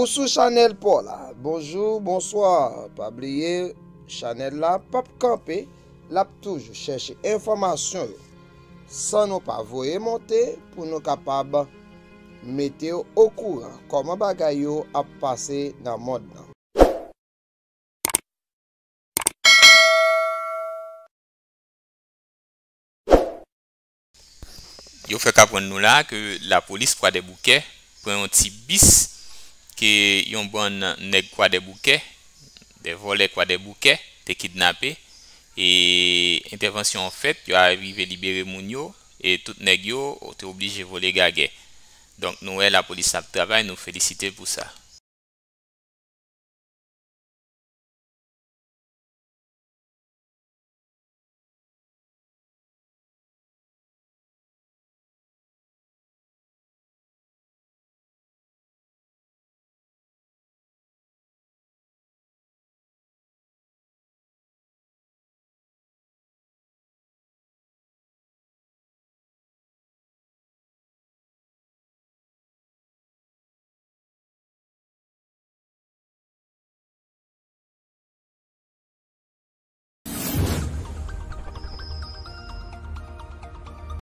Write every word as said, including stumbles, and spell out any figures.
Ou sou chanèl pa w la. Bonjou, bonswa. Pa bliye, chanèl la p ap kanpe, l ap toujou chèche enfòmasyon yo. San nou pa voye monte pou nou kapab mete w okouran kòman bagay yo ap pase nan mond lan. Yo fèk aprann nou la ke lapolis Kwadèboukè pran yon ti bis ke yon bann nèg Kwadèboukè, de vòlè Kwadèboukè, te kidnape. E entèvansyon an fèt, yo arive libere moun yo, e tout nèg yo te oblije vole gagè. Donk, nou wè lapolis ap travay, nou felisite pou sa.